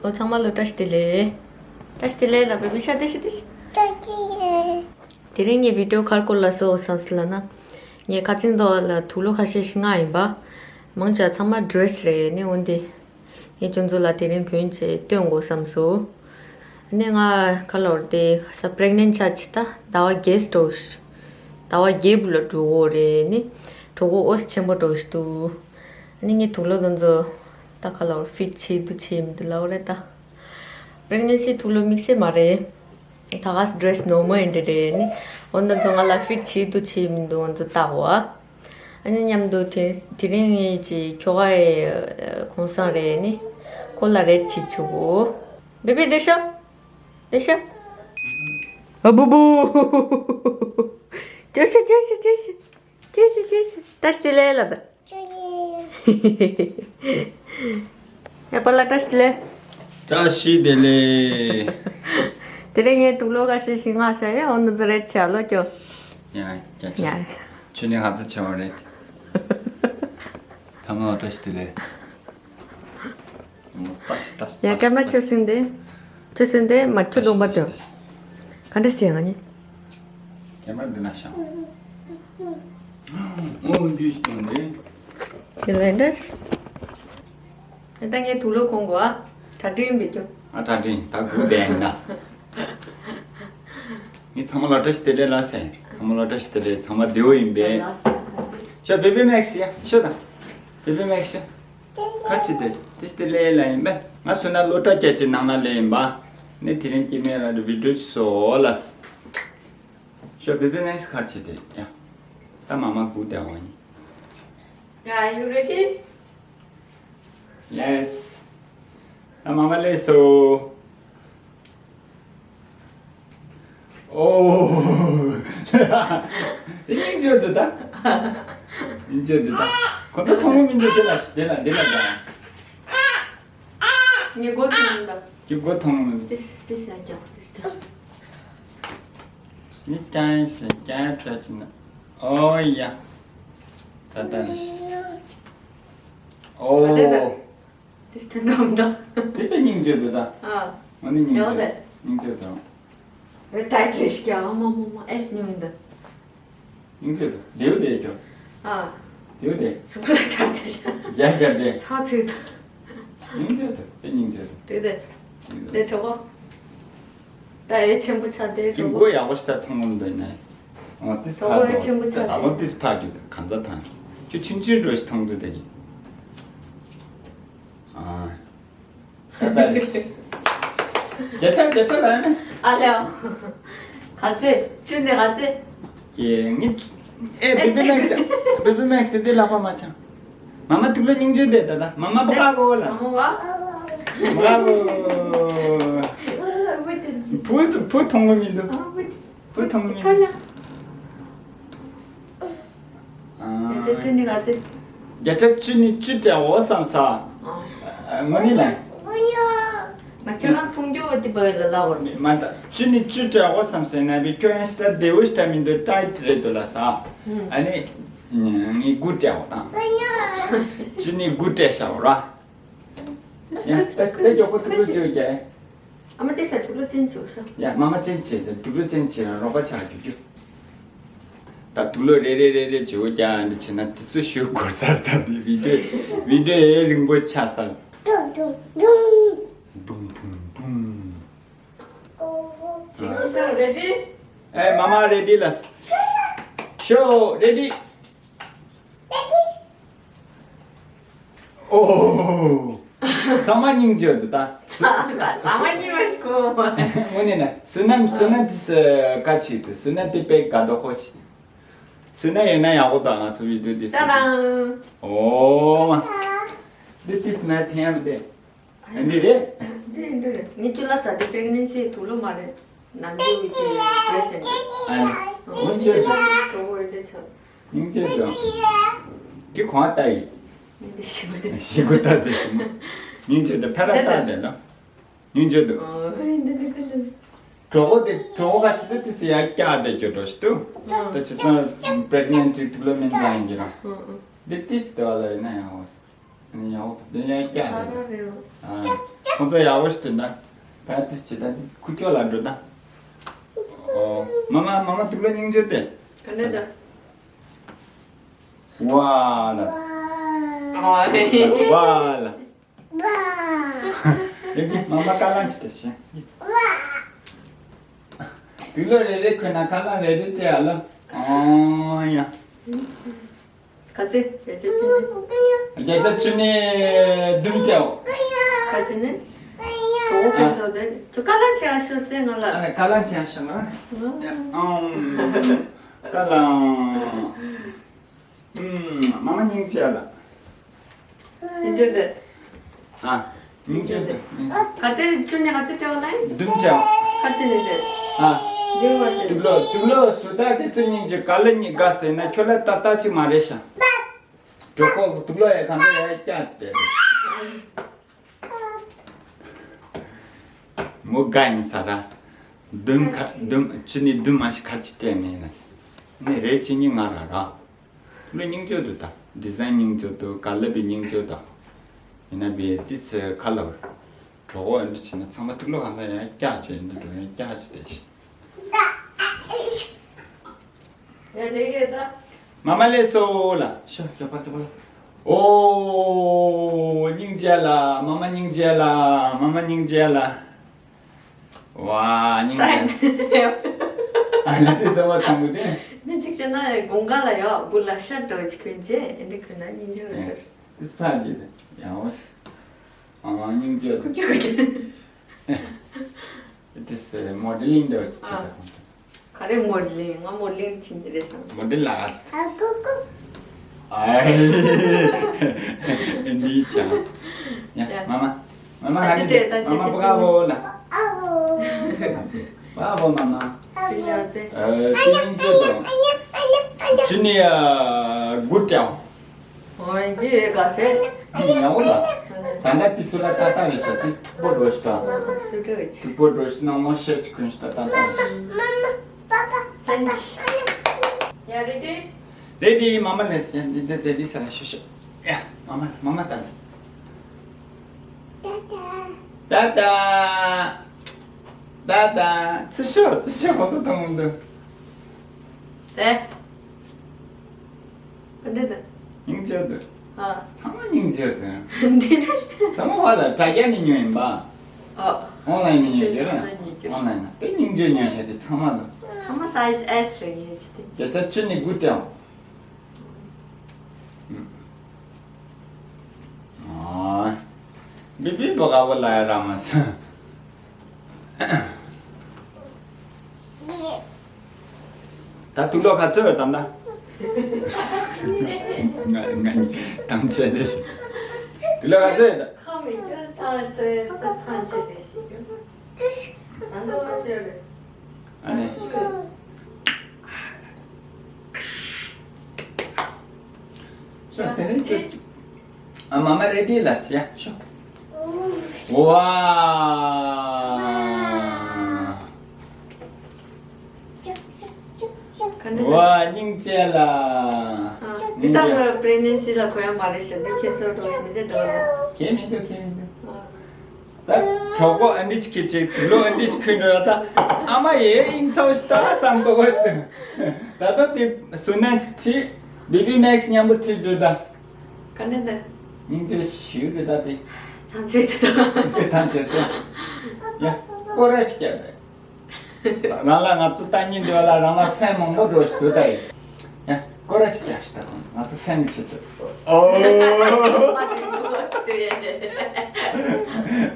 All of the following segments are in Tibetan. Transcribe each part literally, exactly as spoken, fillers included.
ཨོ། ཚང་མ་ལ་བཀྲ་ཤིས་བདེ་ལེགས། བཀྲ་ཤིས་བདེ་ལེགས་ལབ་པའི་མི་ཤ་བདེ་ཤི་བདེ་ཤི། དེ་རིང་ངས་བི་ཌིའོ་ག་རེ་སྐོར་ལ་བཟོས་བསམ་སོང་ལབ་ན། ངས་ཁ་སང་ཐོག་ལ་དུག་ལོག་ཁ་ཤས་ཤིག་མངགས་ཡིན་པ། མང་ཆེ་བ་ཚང་མ་ཌི་རེ་སི་རེད། ནི་འོན་ཏེ། ངས་ཁྱོད་ཚོ་ལ་དེ་རིང་གོན་བྱས་སྟོན་དགོས་བསམ་སོང་། ནི་ང་ག་ལབ་དགོས་རེད་དེ། ས་པི་རེག་ནེན་ཊི་ཆགས་ཅིག་ད་ཟླ་བ་བརྒྱད་འགྲོ་ཞིག་ཟླ་བ་བརྒྱད་པོ་ལ་འགྲོ་གི་རེད། ནི་གྲོད་ཁོག་ཨོ་ཙམ་ཆེན་པོ་འགྲོ་ཞིག་འདུག་ནི་ངས་དུག་ལོག་དེ་ཚོ་ད་ག་ལབ་དགོས་རེད། ཕིཊ་བྱེད་འདུག་བྱེད་མི་འདུག་ལབ་དགོས་རེད་ད། པི་རེག་ནེན་སི་དུག་ལོག་དམིགས་བསལ་མ་རེད། ད་ག་ས་ཌི་རེ་སི་ནོར་མལ་འདྲ་རེད། ནི་འོ་ན་ཚོ་ང་ལ་ཕིཊ་བྱེད་འདུག་བྱེད་མི་འདུག་ང་ཚོ་བལྟ་དགོས་ཨ། ཨ་ནི་མཉམ་དུ་དེ་དེ་རིང་ངེད་ཀྱི་ཁྱོ་ག་ཡི་གུང་སེང་རེད། ནི་ཁོ་ལ་རེད་བྱེད་ཆོག་གོ། བེ་བེ་བདེ་ཤོག་བདེ་ཤོག་ཨ་བུ་བུ། ཅོ་ཤི་ཅོ་ཤི་ཅོ་ཤི། ཅོ་ཤི་ཅོ་ཤི། བཀྲ་ཤིས་བདེ་ལེགས་ལབ་ད། ཨེ་པ་ལགས་བཀྲ་ཤིས་བདེ་ལེགས། བཀྲ་ཤིས་བདེ་ལེགས། དེ་རིང་ངས་དུག་ལོག་ཁ་ཤས་ཤིག་མངགས་བཞག་ཡོད། འོ་ན་ཚོ་རེད་བྱས་ལོ་ཀྱོ། ཡ་ཡ་ཆ། ཡ། ཁྱོད་ནི་ང་ཚོ་བྱས་པ་རེད། ཐ་མ་བཀྲ་ཤིས་བདེ་ལེགས། ཡ་ཀེམ་ར་ཁྱོད་སེང་དེ། ཁྱོད་སེང་དེ་མ་ཁྱོད་གདོང་པ་དེ། ག་འདྲ་བྱས་ང་ནི། ཀེམ་ར་འདི་ན་ཤང་། ཨོ་འདུས་སྟོན་དེ། དེ་ལས་འདྲ། ད་ངས་དུག་ལོག་གོན་དགོས་ཨ། གྲ་སྒྲིག་ཡིན་པས་ཀྱོ། ཨ་གྲ་སྒྲིག་ད་སྒུག་བསྡད་ཡིན་ད། ངས་ཚང་མ་ལ་བཀྲ་ཤིས་བདེ་ལེགས་ལ་ཟེར། ཚང་མ་ལ་བཀྲ་ཤིས་བདེ་ལེགས། ཚང་མ་བདེ་བོ་ཡིན་པས། ཤོག་བེ་བེ་མེག་སི་ཡ་ཤོག་ད། བེ་བེ་མེག་སི་ཤོག་ཁ་ཆེ་དེ་བཀྲ་ཤིས་བདེ་ལེགས་ལ་ཡིན་པས། ང་སུ་ན་ལོ་བཀྲ་རྒྱ་ཆེ་ནང་ལ་ལས་ཡིན་པ། ནི་དེ་རིང་སྐྱེ་དམན་ལ་བི་ཌིའོ་བཟོ་ལ། ཤོག་བེ་བེ་མེག་སི་ཁ་ཆེ་དེ་ཡ། ད་མ་མ་སྒུག་བསྡད་འོ་ཡིན། Yeah, are you ready? Yes. ད་མ་མ་སླེབས་སོང་། ཨོ། དེ་སྙིང་རྗེ་འདུག་ད། སྙིང་རྗེ་འདུག་ད། ཁོ་ཚོ་མཐོང་གི་མི་འདུག་དེ་ལ་དེ་ལ་དེ་ལ་ད། ངས་སྒོ་ཐོན་ད། ཁྱོད་སྒོ་ཐོན་མི་འདུག་དེ་དེ་ཡང་ཀྱང་དེ་ད། མི་ཀྱང་ཞིག་ཀྱང་འཕྲད་ཅིག་ན། ཨོ་ཡ། ད་ད་ནི་ཞིག་ཨོ། དེ་སྟོན་རོགས་གནང་། དེ་དཔེ་སྙིང་རྗེ་འདུག་ད། ཨ། ང་ནི་སྙིང་རྗེ། ཡོད་དེ། སྙིང་རྗེ་དང་། ཨེ་ཏྲ་ཀྲེ་ཤི་ཀྱང་མ་མ་མ་ཨེས་སྙིང་འདུག་སྙིང་རྗེ་འདུག་ལེའུ་དེ་ཀྱང་། ཨ། ལེའུ་དེ། སུ་ལ་ཆགས་དེ་ཤ། རྒྱ་རྒྱ་དེ། ཚ་ཚུལ་དང་། སྙིང་རྗེ་འདུག་དཔེ་སྙིང་རྗེ་འདུག་དེ་དེ། སྙིང་རྗེ་དེ་གྲོགས་པོ། ད་ཨེ་ཆེན་པོ་ཆགས་དེ་ཀྱི་གྲོགས་པོ། མགོ་ཡག་པོ་ཞིག་ད་མཐོང་ལམ་འདོད་ནས། ཨོ་ཏིས་གྲོགས་པོ་ཕར་ཨེ་ཆེན་པོ་ཆགས་དེ། ཨོ་ཏིས་ཕར་གྱི་གང་ཟག་ཐང་། ཁྱོད་ཆུང་ཆུང་འགྲོ་ཞིག་མཐོང་འདུག་དེ་གི། ཨ། རྒྱ་ཆ་རྒྱ་ཆ་ལ་ཡ་ནི། ཨ་ལེའོ། ག་ཚེ། ཆུ་ནས་ག་ཚེ། ཀྱེ་ངི། ཨེ་བེ་བེ་མེག་སི། བེ་བེ་མེག་སི་འདི་ལག་པ་མ་འཆང་། མ་མ་ཐུག་ལོ་སྙིང་རྗེ་བསྡད་ད་ད་མ་མ་པ་གོ་ལ། མ་མ་བ། མ་གོ། བུ་བུ་མཐོང་གི་མི་འདུག་བུ་མཐོང་གི་མི་འདུག་ཨ། བརྒྱ་ཆ་བཅུ་ནི་ག་ཚོད། བརྒྱ་ཆ་བཅུ་ནི་བཅུ་སྤྲད་འོ་བསམ་ས། ཨ། དངོས་གནས་ལ། ང་ཁྱོད་རང་མཐོང་རྒྱུ་འོ་དེ་བ་ལ་ལ་བར་མེད། མ་ད་བཅུ་ནི་བཅུ་སྤྲད་འོ་བསམ་སེ་ན་བི་ཁྱོད་ཡང་ཤི་ད་བདེ་བོ་ཤི་ད་མི་འདུག་ཏའི་ཊི་རེད་འདུག་ལ་ས། ཨ་ནི་ངས་དགུ་སྤྲད་འོ་དང་། བཅུ་ནི་དགུ་སྤྲད་ཤ་འོ་ར། ཡ་ད་ད་མགྱོགས་པོ་ཐུག་རོགས་བྱེད་ཀྱ། ཨ་མ་དེ་ས་དུག་ལོག་ཅན་བྱེད་ཤོག་ཡ་མ་མ་ཅན་བྱེད་དེ་དུག་ལོག་ཅན་བྱེད་ལ་རོགས་པ་ཆགས་རྒྱུ་རྒྱུ། ད་དུག་ལོག་རེ་རེ་རེ་རེ་བྱེད་འོ་ཀྱ་འདི་བྱེད་ན་དེ་ཚོ་ཞུ་དགོས་སར་ད་འདི་བི་ཌིའོ་བི་ཌིའོ་ཨེ་རིང་པོ་ཆགས་སར། དུང་དུང་དུང་། ཨེ་མ་མ་རེ་ཌི་ལ། ཤོ་རེ་ཌི། ཨོ། ཚང་མ་སྙིང་རྗེ་འདུག་ད། ཚང་མ་སྙིང་རྗེ་གོ། དངོས་གནས་ན་བསོད་ནམས་བསོད་ནམས་དེ་ས་ཀ་ཆེ་དེ་བསོད་ནམས་དེ་དཔེ་དགའ་དོག་ཁོ་ཆེ། བསོད་ནམས་ཡོད་ན་ཡག་པོ་དང་ང་ཚོ་བི་ཌིའོ་དེ་ས། ཏ་ཏང་། ཨོ་མ། འདི་ཏིས་མ་ཐེ་ཡམ་དེ། འདི་རེད། འདི་འདི་རེད། ངས་ཁྱོད་ལ་ཟ་དེ་པེག་ནན་སི་དུག་ལོག་མ་རེད། ནམ་རྒྱུན་གྱི་པྲེ་སེན་ཊི། ཨ་ནི། འོན་ཏེ་ད། གྲོགས་པོ་འདི་ཆགས། སྙིང་རྗེ་དང་། འདི་གང་ལྟ་ཡིན། འདི་ཞིག་མི་འདུག་ཞིག་གུ་ལྟ་དེ་ཞིག་མ། སྙིང་རྗེ་དང་ཕ་ར་ལྟ་དེ་ལ། སྙིང་རྗེ་དང་། ཨོ་འདི་འདི་འདི་འདི། གྲོགས་པོ་དེ་གྲོགས་པོ་ག་ཅི་དེ་དེ་སི་ཡ་སྐྱ་དེ་གྱོད་འགྲོ་ཞིག་འདུག་ཨ། ད་ཅི་ཚང་པྲེག་ནན་ཊི་དུག་ལོག་མིན་ཙང་ཡིན་གྱི་ར། ཨ་ཨ། འདི་དེ་སི་དེ་བ་ལ་ཡིན་ན་ཡང་འོ། ཡག་པོ་འདི་ཡང་སྐྱག་རེད། ཨ་ཁོང་ཚོ་ཡག་པོ་ཞིག་འདུག་ད། ད་དེ་བྱེད་ད་དེ་ཁུ་ཁྱོ་ལ་འགྲོ་ད། ཨོ། མ་མ་མ་མ་དུག་ལོག་སྙིང་རྗེ་དེ། ག་ནས་ད། ཝ་ལ། ཨ་ཧེ་ཧེ། ཝ་ལ། ཝ། ཡ་གི་མ་མ་ཀ་ལན་ཅི་དེ་ཤེ། ཝ། དུག་ལོག་རེ་རེ་ཁོ་ན་ཀ་ལན་རེ་རེ་སྤྲད་ཨ་ལ། ཨོ་ཡ། ག་ཚད། བརྒྱ་ཆ་བཅུ་གཉིས། བརྒྱ་ཆ་བཅུ་གཉིས་བདུན་བཅའོ། ག་ཚད་ནི། གྲོགས་པོ་ཕན་ཚུན་དེ་ཁྱོད་ཀ་ལན་ཆེ་ཡ་ཤོད་ཟེར་ང་ལ། ཨ་ལ་ཀ་ལན་ཆེ་ཡ་ཤོད་ང་ལ། ཨང་། ཀ་ལན། ཨུམ། མ་མ་སྙིང་རྗེ་ལ། སྙིང་རྗེ་དེ། ཨ། སྙིང་རྗེ་དེ། ག་ཚད་ཆུ་ནས་ག་ཚད་སྤྲད་པ་ལ་ཡིན། བདུན་བཅའོ། ག་ཚད་ནས་དེ། ཨ། བདུན་བ་ཆེ། དུག་ལོག་དུག་ལོག་སུ་ད་དེ་ཚོ་སྙིང་རྗེ་ག་ལ་གཉིས་དགའ་ཟེར་ན་ཁྱོད་ལ་ཏག་ཏག་ཅིག་མ་རེད་ཤག་གྲོགས་པོ་དུག་ལོག་ཡ་གང་ཚོ་ཡ་སྐྱག་ཅིག་དེ་རེད། མོ་དགའ་ཡིན་ས་ར། བདུན་ཁ་བདུན་ཆུ་ནི་བདུན་མ་ཞིག་ཁ་ཅིག་སྤྲད་མེད་ན། ནི་རེད་ཅི་ཉི་ང་ར་ར། ལོ་སྙིང་རྗེ་འདུག་ད། ཌི་ཛའིན་སྙིང་རྗེ་འདུག་ག་ལབ་པའི་སྙིང་རྗེ་འདུག་ཡིན་ན་བའི་ཏི་སི་ཁ་ལ་བར། གྲོགས་པོ་འདི་བྱས་ན་ཚང་མ་དུག་ལོག་གང་ཚ་ཡང་སྐྱག་ཅིག་འདི་འགྲོ་ཡང་སྐྱག་ཅིག་དེ་ཞིག་ཡ་ལེ་གེ་ད། མ་མ་ལེ་སོ་ལ། ཤོ་ཤོ་པ་ཤོ་པ་ལ། ཨོ། སྙིང་རྗེ་ལ། མ་མ་སྙིང་རྗེ་ལ། མ་མ་སྙིང་རྗེ་ལ། ཝ། སྙིང་རྗེ། ཨ་ལེ་དེ་ཚ་བ་ཚང་མོ་དེ། འདི་གཅིག་བྱས་ན་དགོང་ཁ་ལ་ཡོད་བུ་ལ་ཤ་འགྲོ་ཅིག་གོན་རྗེས་འདི་གོན་ན་སྙིང་རྗེ་ཟེར། ཨེ། ཏིས་ཕ་གི་དེ་ཡང་བ་ཤ། ཨ་སྙིང་རྗེ་དེ། It is uh, modeling འདྲ་བ་ཅིག་བྱེད་ད་ཁོང་ཚོ། ག་རེ་མོ་ཌི་ལིང་། ང་མོ་ཌི་ལིང་བྱེད་ཀྱི་རེད་བསམ། མོ་ཌི་ལ་ཨ་ཅི། ཨ་ཀུ་ཀུ། ཨ་འདི་ཆ། ཡ་ཡ། མ་མ། མ་མ་ཨ་ཧ་ཅི་ནི་སྤྲད་ད་མ་མ་ཅི་པ་ག་བོ་ལ། ཨ་བོ། པ་བོ་མ་མ། ཅི་ཡ་ཅི། ཨ་ཅི་ཡིན་ཅི་དང་། ཅི་ནི་ཡ་གུ་ཏྲའོ། ཨོ་འདི་ཡོད་ག་ཟེར། ཨ་ནི་ཡག་པོ་ལ། ད་ལྟ་དེ་ཚོ་ལ་ཏག་ཏག་རེད་ཤག་དེ་མཐུག་པོ་འགྲོ་ཤི་ད། སུ་འདྲ་བའི་ཆེ། མཐུག་པོ་འགྲོ་ཤི་ན་ངོ་ཤེས་ཅིག་གོན་ཤི་ད་ཏག་ཏག་རེད་ཤག་ཡ་རེ་ཌི། རེ་ཌི་མ་མ་ལས་ཡ་འདི་འདི་འདི་འདི་ས་ལ་ཤོ་ཤོ། ཡ་མ་མ་མ་མ་ད་ལ། ཏ་ཏ། ཏ་ཏ། ཚི་ཤོ་ཚི་ཤོ་ཧོ་ཏོ་ཏོ་མོ་འདུ། ཏེ། འདི་ད། སྙིང་རྗེ་འདུག་ཨ། ཚང་མ་སྙིང་རྗེ་འདུག་འདི་ད། ཚང་མ་བ་ལ་དྲ་རྒྱ་ནས་ཉོས་ཡིན་པ། ཨ། ཨོན་ལ་ཡིན་ནས་ཉོས་ཀྱི་རེད། ཨོན་ལ་ཡིན་ན་དེ་སྙིང་རྗེ་ཉོས་བྱས་དེ་ཚང་མ་ལ། ཚང་མ་སའི་ཛི་ཨེས་རེད་ངས་ཅི་དེ། བརྒྱ་ཆ་བཅུ་ནས་དགུ་སྤྲད། ཨ། བི་བི་པོ་ག་བོ་ལ་ཡ་ར་མ་ས། ད་དུག་ལོག་ག་ཚོད་ཡོད་དམ་ད། ང་ང་ནི་ཐང་ཆད་དེ་ཞིག་དུག་ལོག་ག་ཚོད་ཡོད་ད། ཁ་མི་རྒྱུ་ཐང་ཆད་དེ་ཞིག་ཨ་ནི། ཤོ་དེ་རིང་ཁྱོད། ཨ་མ་མ་རེ་ཌི་ལ་སི་ཡ་ཤོ། ཝ། ཝ་སྙིང་རྗེ་ལ། འདི་ལྟ་བུ་པྲེག་ནན་སི་ལ་གོ་ཡ་མ་རེད་ཤག་འདི་ཁྱེད་ཚོ་འགྲོ་ཞིག་མི་དེ་འགྲོ་ལ། ཁྱེད་མི་འདུག་ཁྱེད་མི་འདུག་ད་གྲོགས་པོ་ཨ་འདྲི་ཅིག་གིས་ཅིག་དུག་ལོག་ཨ་འདྲི་ཅིག་ཁུར་འགྲོ་ད། ཨ་མ་ཡེ་ཨིན་ཚའོ་ཤི་ད་བསམ་པ་གོ་ཤི། ད་ད་དེ་སུ་ན་ཅིག་ཁྲིད། བི་བི་མེག་སི་མཉམ་པོ་ཁྲིད་འགྲོ་ད། ག་ནས་ད། སྙིང་རྗེ་ཞུ་འགྲོ་ད་དེ། ཐང་ཆད་དེ་ད། དེ་ཐང་ཆད་སོང་། ཡ་སྐོར་ར་ཞིག་རྒྱབ་རེད། རང་ལ་ང་ཚོ་ལྟ་ཉིན་འདི་བ་ལ་རང་ལ་ཧྥན་མང་པོ་འགྲོ་ཞིག་འདུག་ད་ཡིན། ཡ་སྐོར་ར་ཞིག་རྒྱག་ཞིག་ད་ཁོང་ཚོ་ང་ཚོ་ཧྥན་ཆེད་དུ། ཨོ།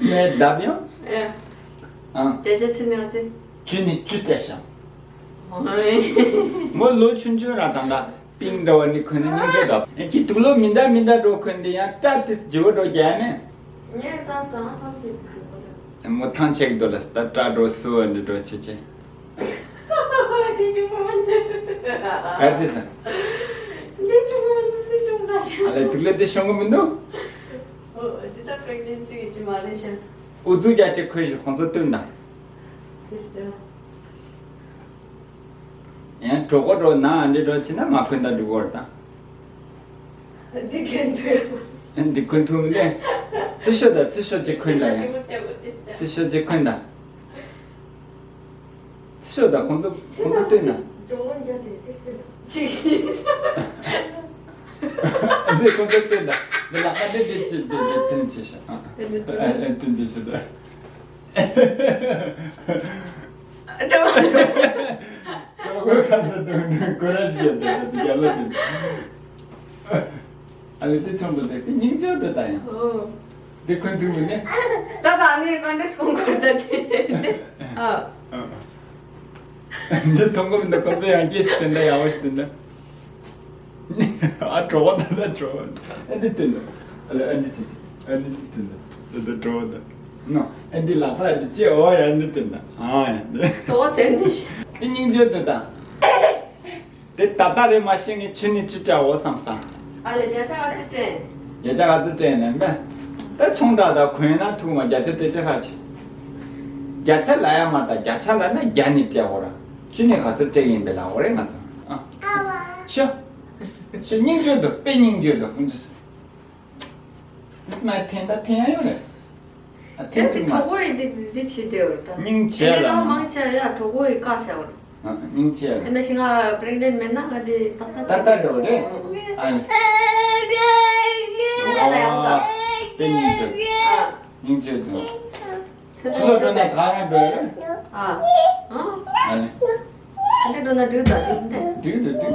མེ་བརྡབ་ཡང་། ཨེ། ཨང་། བརྒྱ་ཆ་བཅུ་ནས་ང་ཚོས། བཅུ་ནས་བཅུ་བྱས་ཤག་ཨོ། མོ་ལོ་ཆུང་ཆུང་རང་དང་ད་པིང་འདྲ་བ་ནི་གོན་ནས་སྙིང་རྗེ་དང་། ཨེ་ཁྱི་དུག་ལོག་མི་འདྲ་མི་འདྲ་འགྲོ་གོན་དེ་ཡང་སྐྲ་དེ་བརྗེ་བོ་འགྲོ་རྒྱག་མེད། ངས་བསམ་བསམ་ཐང་ཆད་ཀྱི་འདུག་གོ་ལ། མོ་ཐང་ཆད་ཀྱི་འདུག་ལ་ད་སྐྲ་འགྲོ་སུ་འདྲ་འགྲོ་ཆེ་ཆེ། དེ་ཞུ་གི་མི་འདུག་ག་ཚོད་ཟེར། དེ་ཞུ་གི་མི་འདུག་དེ་ཞུ་གི་མི་འདུག་ཨ་ལས་དུག་ལོག་དེ་ཞུ་གི་མི་འདུག་ཨོ་དེ་ད་པྲེག་ནན་སི་གི་ཅི་མ་རེད་ཤག་ཨུ་ཚུགས་རྒྱ་ཆེ་ཁོས་ཞིག་ཁོང་ཚོ་བསྟུན་དང་། དེ་ཡང་གྲོགས་པོ་འགྲོ་ན་འདྲི་འགྲོ་ཆེ་ན་མ་ཁོན་ད་འགྲིག་གོ་རེད་ད། འདི་གན་འདུག་འདི་གོན་ཐུབ་མི་འདུག་ཚིག་ཤོག་དང་ཚིག་ཤོག་ཅིག་གོན་དང་ཡ། ཚིག་ཤོག་ཅིག་གོན་དང་། ཚིག་ཤོག་དང་ཁོང་ཚོ་ཁོང་ཚོ་སྟོན་དང་། འདི་ཁོང་ཚོ་སྟོན་དང་། འདི་ལག་པ་འདི་འདི་ཅི་འདི་འདི་སྟོན་ཅི་ཤོག་ཨ་ཨ་སྟོན་ཅི་ཤོག་ད། ཀྲོ་ཀོ་ཁ་ཚ་དུང་དུང་ཀོ་ར་ཞིག་ཡོད་དེ་དེ་རྒྱ་ལོ་དེ། ཨ་ལེ་དེ་ཚོང་དུ་དེ་དེ་སྙིང་རྗེ་དུ་ད་ཡང་། ཨོ། དེ་ཁོན་ཐུག་མི་ནི། ད་ད་ནི་ཀོན་ཊེསི་ཀོང་ཀོར་ད་དེ་དེ། ཨ། འདི་ཐོང་གོ་མི་འདུག་ཁོ་ཚོ་ཡང་སྐྱེས་སུ་དེ་འདྲ་ཡག་པོ་ཞིག་དེ་འདྲ། ཨ་གྲོགས་པོ་ད་ད་གྲོགས་པོ། ཨ་འདི་དེ་འདྲ། ཨ་ལེ་ཨ་འདི་དེ་དེ། ཨ་འདི་དེ་དེ་འདྲ། ད་ད་གྲོགས་པོ་ད། ནོ། ཨ་འདི་ལག་པ་ཨ་འདི་ཅི་ཨོ་ཡ་འདི་དེ་འདྲ། ཨ་ཡ་འདི། གྲོགས་པོ་དེ་འདི། ཨ་སྙིང་རྗེ་དུ་ད། དེ་ད་ལྟ་རེད་མ་ཤེས་ངས་ཆུ་ནི་ཆུ་སྤྲད་འོ་བསམ་ས། ཨ་ལེ་བརྒྱ་ཆ་ག་ཚོད་སྤྲད། བརྒྱ་ཆ་ག་ཚོད་སྤྲད་ནས་མེད། ད་ཆུང་དྲགས་ད་གོན་ན་ཐུག་མ་བརྒྱ་ཆ་སྤྲད་ཆ་ཁ་ཆེ། བརྒྱ་ཆ་ལ་ཡ་མ་ད་བརྒྱ་ཆ་ལ་ན་བརྒྱ་ནི་སྤྲད་འོ་ར། ཆུ་ནི་ག་ཚོད་སྤྲད་ཡིན་པས་ལ་འོ་རེད་ང་ཚོ། ཨ། ཤོ། ཤོ་སྙིང་རྗེ་འདུག་དཔེ་སྙིང་རྗེ་འདུག་ཁོང་ཚོ། This my ཐེན་ད་ཐེན་ཡ་ཡོད་རེད། ཨ་ཐེན་དེ་ཐུག་མ། གྲོགས་པོ་རེད་འདི་འདི་བྱེད་དེ་བར་ད། སྙིང་རྗེ་ལ་ཨེ་ནོ་མང་ཆེ་ཡ་གྲོགས་པོ་ཡི་བཀག་བྱ་བར། ཨ་སྙིང་རྗེ་ལ། ཨེ་ན་ཤི་ང་པྲེག་ནེན་མེད་ན་ང་དེ་ཏག་ཏག་ཏག་ཏག་འགྲོ་རེད། ཨ་ནི། ཡ་ལ་ཡང་ད། དཔེ་སྙིང་རྗེ། ཨ། སྙིང་རྗེ་འདུག་ཕྱི་ལོགས་འགྲོ་ན་ག་རེ་འགྲོ་ཡོད། ཨ། ཨ། ཨ་ནི། ག་འདྲ་འགྲོ་ན་འགྲིག་ད་འགྲིག་འདི། འགྲིག་འདུག་འགྲིག་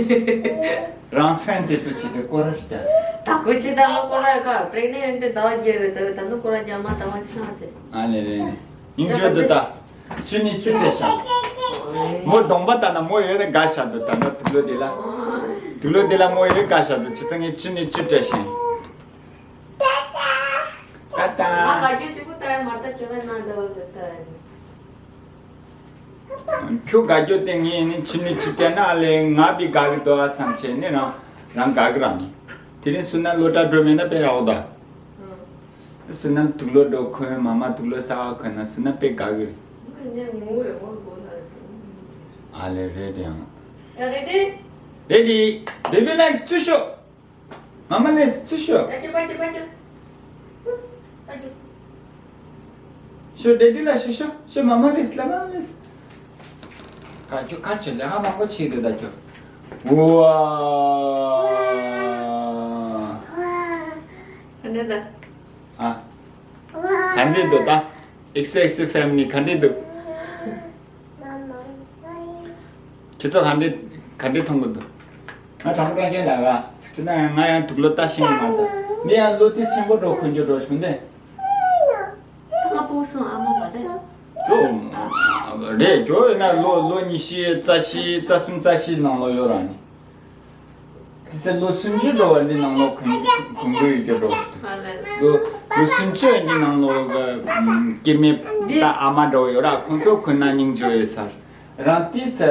འདུག་རང་ཕན་དེ་ཚོ་བྱེད་དེ་སྐོར་ར་ཞིག་རྒྱག་ད་ཁོ་ཅི་ད་ལོ་སྐོར་ར་ག་པྲེག་ནེན་ཏི་ཟླ་བ་བརྒྱད་རེད་ད་ད་ནི་སྐོར་ར་རྒྱག་མ་ད་བ་ཅི་ན་ཅི། ཨ་ནི་རེད་ནི། སྙིང་རྗེ་འདུག་ད། ཆུ་ནི་ཆུ་སྤྲད་ཤག་མོ་གདོང་པ་ལྟ་ན་མོ་ཡོད་ན་དགའ་ཤག་འདུག་ད་ད་དུག་ལོ་དེ་ལ། དུག་ལོ་དེ་ལ་མོ་ཡོད་དགའ་ཤག་འདུག་ཆུ་ཚང་ངས་ཆུ་ནི་ཆུ་སྤྲད་ཤིང་། ད་ད། ང་དགའ་རྒྱུ་ཞིག་པོ་ད་ཡ་མར་ད་ཁྱོད་བས་ན་འདྲ་བ་འདུག་ད། ཁྱོད་དགའ་རྒྱུ་དེ་ངས་ནི་ཆུ་ནི་ཆུ་སྤྲད་ན་ཨ་ལེ་ང་བི་དགའ་གི་འདུག་ཨ་བསམ་བྱས་ནི་རང་རང་དགའ་གི་རང་ནི། དེ་རིང་སུ་ན་ལོ་ཏྲ་འགྲོ་མེད་ན་དཔེ་ཡག་པོ་ད། སུ་ན་དུག་ལོ་འགྲོ་ཁོན་མ་མ་དུག་ལོ་ས་བ་ཁོན་ན་སུ་ན་དཔེ་དགའ་གི་རེད། ཨ་ལེ་རེད་དེ་ཡང་། ཡ་རེད་དེ། རེད་དེ། བེ་བི་མེག་སི་ཚུར་ཤོག་མ་མ་ལེས་ཚུར་ཤོག་ད་ཁྱོད་པ་ཁྱོད་པ་ཁྱོད། པ་ཁྱོད། ཤོག་ཌེ་ཌི་ལ་ཤོག་ཤོག་ཤོག་མ་མ་ལེས་ལ་མ་མ་ལེས། ཁ་ཁྱོད་ཁ་ཆེ་ལས་ཀ་མང་པོ་བྱེད་འདུག་ད་ཁྱོད། ཝ། ཨ་འདྲ་ད། ཨ། ག་འདྲས་འདུག་ད། ཨེག་སི་ཨེག་སི་ཕེ་མི་ལི་ག་འདྲས་འདུག་ཁྱེད་ཚོ་ག་འདྲས་ག་འདྲས་མཐོང་གི་འདུག་ང་དྲང་པོ་དྲང་རྐྱང་ལབ་ག་ཅི་ན་ང་ཡང་དུག་ལོ་ལྟ་ཤེས་ཀྱི་མ་འདུག་ངས་ཡང་ལོ་དེ་ཆེན་པོ་འགྲོ་གོན་རྒྱུ་འགྲོ་བྱུང་དེ། ང་ཕུགས་སུ་ཨ་མ་མ་རེད། ཁྱོད་རེད་ཁྱོད་ཡིན་ན་ལོ་ལོ་ཉི་ཤུ་རྩ་བཞི་རྩ་གསུམ་རྩ་བཞི་ནང་ལོ་ཡོད་རང་ནི། དེ་ཚེ་ལོ་སུམ་ཅུ་འགྲོ་བ་འདི་ནང་ལོ་གོན་གོན་གོ་ཡོད་རྒྱུ་འགྲོ་ཞིག་འདུག་ལོ་ལོ་སུམ་ཅུ་འདི་ནང་ལོ་ག་སྐྱེ་དམན་དང་ཨ་མ་འགྲོ་ཡོད་ར་ཁོང་ཚོ་གོན་ན་སྙིང་རྗེ་ཡོད་ས་རང་དེ་ཚེ་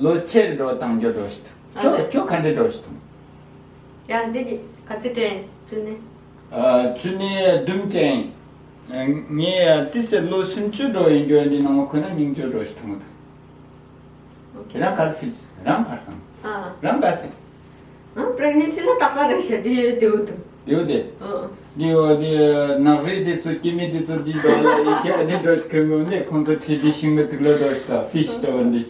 ལོ་ཆེར་འགྲོ་བཏང་རྒྱུ་འགྲོ་ཞིག་འདུག་ཁྱོད་ཁྱོད་ག་འདྲ་འགྲོ་ཞིག་འདུག་ཡ་འདི་གི་ག་ཚོད་སྤྲད་ཚུལ་ནི། ཨ་ཆུ་ནི་བདུན་ཅན། ཨ་ངས་ཏི་སེ་ལོ་སུམ་ཅུ་འགྲོ་ཡིན་རྒྱུ་འདི་ནང་ལོ་ཁོ་ན་སྙིང་རྗེ་འགྲོ་ཞིག་མཐོང་གི་འདུག་ཁྱེད་རང་ག་རེ་ཕིལ་རང་ག་རེ་བསམ། ཨ། རང་ག་ཟེ། ང་པྲེག་ནེན་སི་ལ་ཏག་ཏག་རེད་ཤག་དེ་ཡོད་དེ་འོ་དུ། དེ་འོ་དེ། ཨ། དེ་འོ་དེ་ནག་རིགས་དེ་ཚོ་སྐྱེ་དམན་དེ་ཚོ་འདི་དོ་ལ་ཡི་གེ་འདི་འགྲོ་ཞིག་ཁོས་ངོ་ནས་ཁོང་ཚོ་ཁྲིད་དེ་ཤིང་གི་དུག་ལོ་འགྲོ་ཞིག་དང་ཕི་ཤི་འགྲོ་འདི།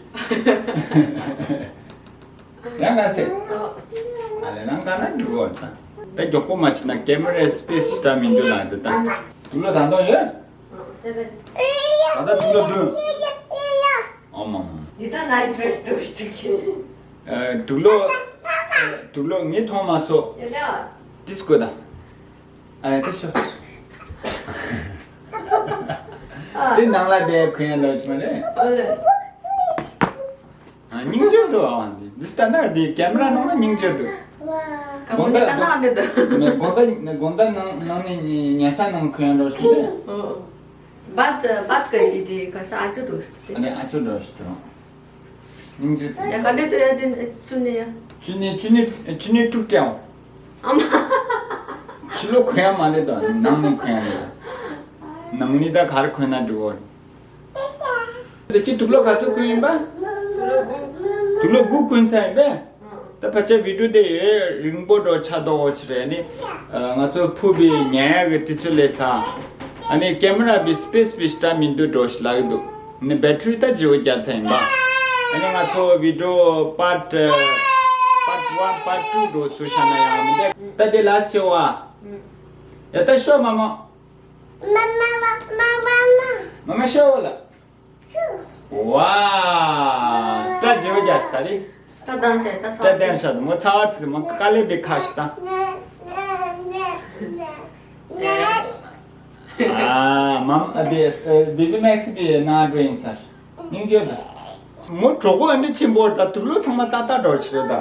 རང་ག་ཟེ། ཨ་ལེ་རང་ག་ན་འགྲོ་གོ་ད། ད་མགྱོགས་པོ་མ་བྱས་ན་ཀེ་མ་རའི་སི་པེ་སི་ཞིག་ད་མི་འདུག་ལ་འདི་ད། དུག་ལོ་ད་དུང་ཡོད། ད་ད་དུག་ལོ་བདུན། ཨོ་མ་མ། འདི་ད་ནའི་ཊི་ཌི་རེ་སི་འགྲོ་ཞིག་གི། ཨ་དུག་ལོ། དུག་ལོ་ངས་མཐོང་མ་སོང་། ཡ་ལ། ཏིས་གོ་ད། ཨ་ཡ་ཏིས་ཤོ། ཨ། དེ་ནང་ལ་དེ་གོན་ཡ་ལོ་ཆི་མ་རེད། ཨོ་ལེ། ཨ་སྙིང་རྗེ་འདུག་ཨ་འདི་འདི་ལྟ་ན་འདི་ཀེ་མ་ར་ནང་ལ་སྙིང་རྗེ་འདུག་ག་མོ་འདི་ལྟ་ན་འདི་འདུག་དགོང་དག་དགོང་དག་ནང་ནང་ནས་ཉལ་ས་ནང་གོན་ཡ་ལོ་ཆི་མ་རེད། ཨོ། བཱད་བཱད་ག་ཅི་དེ་ག་ས་ཨ་ཅོ་འགྲོ་ཞིག་དེ། ཨ་ནི་ཨ་ཅོ་འགྲོ་ཞིག་དང་། སྙིང་རྗེ་དང་། ཡ་ག་འདྲས་དུ་ཡ་དེ་ཆུ་ནི་ཡ། ཆུ་ནི་ཆུ་ནི་ཆུ་ནི་དཀྲུག་སྤྲད་འོང་། ཨ་མ། ཕྱི་ལོགས་གོན་ཡ་མ་རེད་དོ་ནང་ནས་གོན་ཡ་རེད། ནང་ནི་ད་ག་རེ་གོན་ན་འགྲིག་གོ། དེ་ཁྱི་དུག་ལོག་ག་ཚོད་གོན་ཡིན་པ། དུག་ལོག་དགུ་གོན་ཚར་ཡིན་པས། ད་ཕལ་ཆེར་བི་ཌིའོ་དེ་ཡོད་རིང་པོ་འགྲོ་ཆགས་འདུག་འོ་ཅི་རེད་ནི། ཨ། ང་ཚོ་ཕུ་བི་ཉལ་ཡག་གི་དུས་ཚོད་སླེབས་ས། ཨ་ནི་ཀེ་མ་ར་བི་སི་པེ་སི་བི་ཤི་ཏ་མི་འདུག་འགྲོ་ཞིག་ལབ་ཀྱི་འདུག་ནི་བེ་ཊི་རི་ད་ཇི་བོ་རྒྱག་ཚར་ཡིན་པ། ཨ་ནི་ང་ཚོ་བི་ཌིའོ་པཱར་ཊི་པཱར་ཊི་ཝན་པཱར་ཊི་ཊུ་འགྲོ་སུ་ཤ་ན་ཡང་མི་འདུག་ད་དེ་ལ་སི་ཆེ་བ། ཡ་ད་ཤོག་མ་མ། མ་མ་ཤོག་ལ། ཝ། སྐྲ་བྱེ་བ་རྒྱག་ཤི་ད་རེད། སྐྲ་བཏང་ཤག་ད་ཚ། སྐྲ་བཏང་ཤག་མོ་ཚ་བ་ཚིག་མོ་དཀའ་ལས་པའི་ཁ་ཤི་ད། ཨ་མམ་ཨ་དེ་བེ་བི་མེག་སི་པི་ན་འགྲོ་ཡིན་སར། སྙིང་རྗེ་ད། མོ་གྲོད་ཁོག་ཨ་འདྲ་ཆེན་པོ་ད་དུག་ལོག་ཚང་མ་ཏག་ཏག་འགྲོ་ཤི་རེད་ད།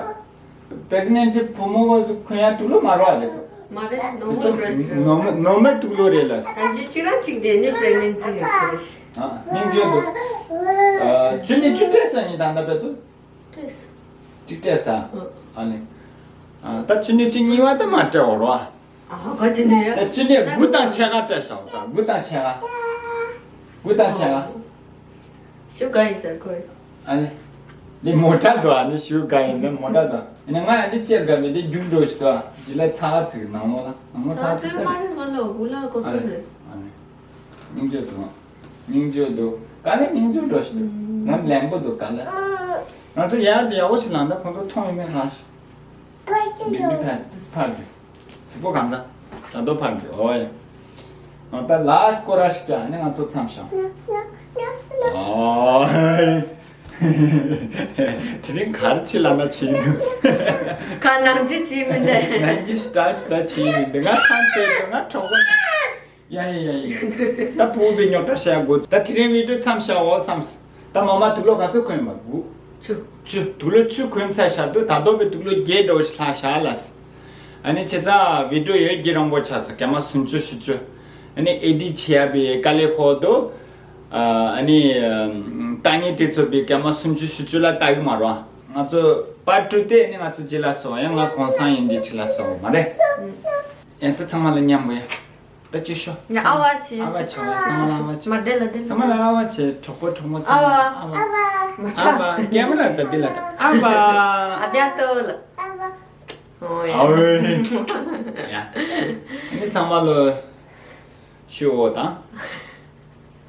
པེག་ནེན་ཊི་བུ་མོ་གོན་ཡ་དུག་ལོག་མ་རོ་ཨ་དེ་ཚོ། མ་རེད། ནོར་མལ་ཌི་རེ་སི་རེད། ནོར་མལ་ནོར་མལ་དུག་ལོག་རེད་ལ། ད་ཅི་གཅིག་རང་གཅིག་དེ་ནི་པེག་ནེན་ཊི་ཡོད་ཚོད་རེད། ཨ་སྙིང་རྗེ་འདུག་ཨ་ཆུ་ནི་ཆུ་སྤྲད་ས་ཡིན་ད་ལྟ་བེད་དུ། སྤྲད་ས། གཅིག་སྤྲད་ས། ཨ་ལེ། ཨ་ད་ཆུ་ནི་ཆུ་གཉིས་པ་ད་མ་སྤྲད་འོ་རོ་ཨ། ཨ་ག་ཅི་ནི་ཡ། ད་ཆུ་ནི་དགུ་དང་ཕྱེད་ཀ་སྤྲད་ཤག་ད་དགུ་དང་ཕྱེད་ཀ་དགུ་དང་ཕྱེད་ཀ་ཞུ་ག་ཡིན་ཟེར་ཁོས། ཨ་ནི། འདི་མོ་ཊ་དོ་ཨ་ནི་ཞུ་ག་ཡིན་འདི་མོ་ཊ་དོ། ཨ་ནི་ང་ཡང་འདི་ཅེར་ག་མི་འདི་རྒྱུག་འགྲོ་ཞིག་དོ། ཇི་ལ་ཚ་བ་ཚིག་ནང་ལོགས་ལ་ནང་ལོགས་ཚ་བ་ཚིག་ས་མ་རེད། ང་ལོ་དགུ་ལ་གོ་ཨ་ཐུབ་རེད། ཨ་ནི། སྙིང་རྗེ་འདུག་སྙིང་རྗེ་འདུག་ག་ལེ་སྙིང་རྗེ་འགྲོ་ཞིག་འདུག་ང་ལེན་པོ་འདུག་ག་ལེ། ང་ཚོ་ཡར་འདི་ཡག་པོ་ཞིག་ལངས་ད་ཁོང་ཚོ་མཐོང་ཡོད་མེད་ལ། བི་བི་ཕར་དིས་ཕར་རྒྱུ། སི་པོ་གང་ད། ད་དོ་ཕར་རྒྱུ་ཨོ་ཡ། ང་ད་ལ་སི་སྐོར་ར་ཞིག་ཀྱང་ནི་ང་ཚོ་མཚམས་བཞག་ཨོ་ཡ། དེ་རིང་གར་ཆི་ལ་ན་ཆི་ཡིན་འདུག་ཁ་ནང་ཅི་ཆི་མི་འདུག་ནང་གི་སྟ་སྟ་ཆི་ཡིན་འདུག་ང་ཁམས་ཆེ་འདུག་ང་གྲོགས་པོ། ཡ་ཡ་ཡ་ཡ། ད་ཕྲུ་གུ་བའི་རྙོག་དྲ་བཤད་དགོས། ད་དེ་རིང་བི་ཌིའོ་མཚམས་བཞག་འོ་བསམས། ད་མ་མ་དུག་ལོག་ག་ཚོད་གོན་པ་དགུ། བཅུ། བཅུ་དུག་ལོག་བཅུ་གོན་ཚར་བཞག་འདུག་ད་དོ་བའི་དུག་ལོག་བརྒྱད་འགྲོ་ཞིག་ལྷག་བཞག་ལ། ཨ་ནི་བྱས་ཙང་བི་ཌིའོ་ཡོད་རྒྱུ་རིང་པོ་ཆགས་སོང་སྐར་མ་སུམ་ཅུ་བཞི་བཅུ། ཨ་ནི་ཨེ་ཌིཊ་བྱེད་ཡ་བའི་དཀའ་ལས་ཁག་འདུག་ཨ་ནི་ལྟ་ངན་དེ་ཚོ་བའི་སྐར་མ་སུམ་ཅུ་བཞི་བཅུ་ལ་ལྟ་གི་མ་རོ། ང་ཚོ་པར་ཊི་ཊུ་དེ་ནི་ང་ཚོ་རྗེས་ལ་སོང་ཡང་ང་གོང་སང་ཡིན་འདི་ཅི་ལ་སོང་མ་རེད། ཡང་ད་ཚང་མ་ལ་མཉམ་པོ་ཡ། ད་ཅི་ཤོ། ཡ་ཨ་བ་ཆེ། ཨ་བ་ཆེ་བ་ཚང་མ་ལ་ཨ་བ་ཆེ། མ་འདྲེ་ལ་འདི་ཚང་མ་ལ་ཨ་བ་ཆེ། གྲོགས་པོ་གྲོགས་མོ་ཚང་མ་ལ་ཨ་བ། ཨ་བ། ཨ་བ། ཀེ་མ་ར་ད་འདི་ལ་ད་ཨ་བ། ཨ་བྱ་ཏོ་ལ། ཨོ་ཡ། ཨ་བ། ཡ། ནི་ཚང་མ་ལ་ཤོ་དང་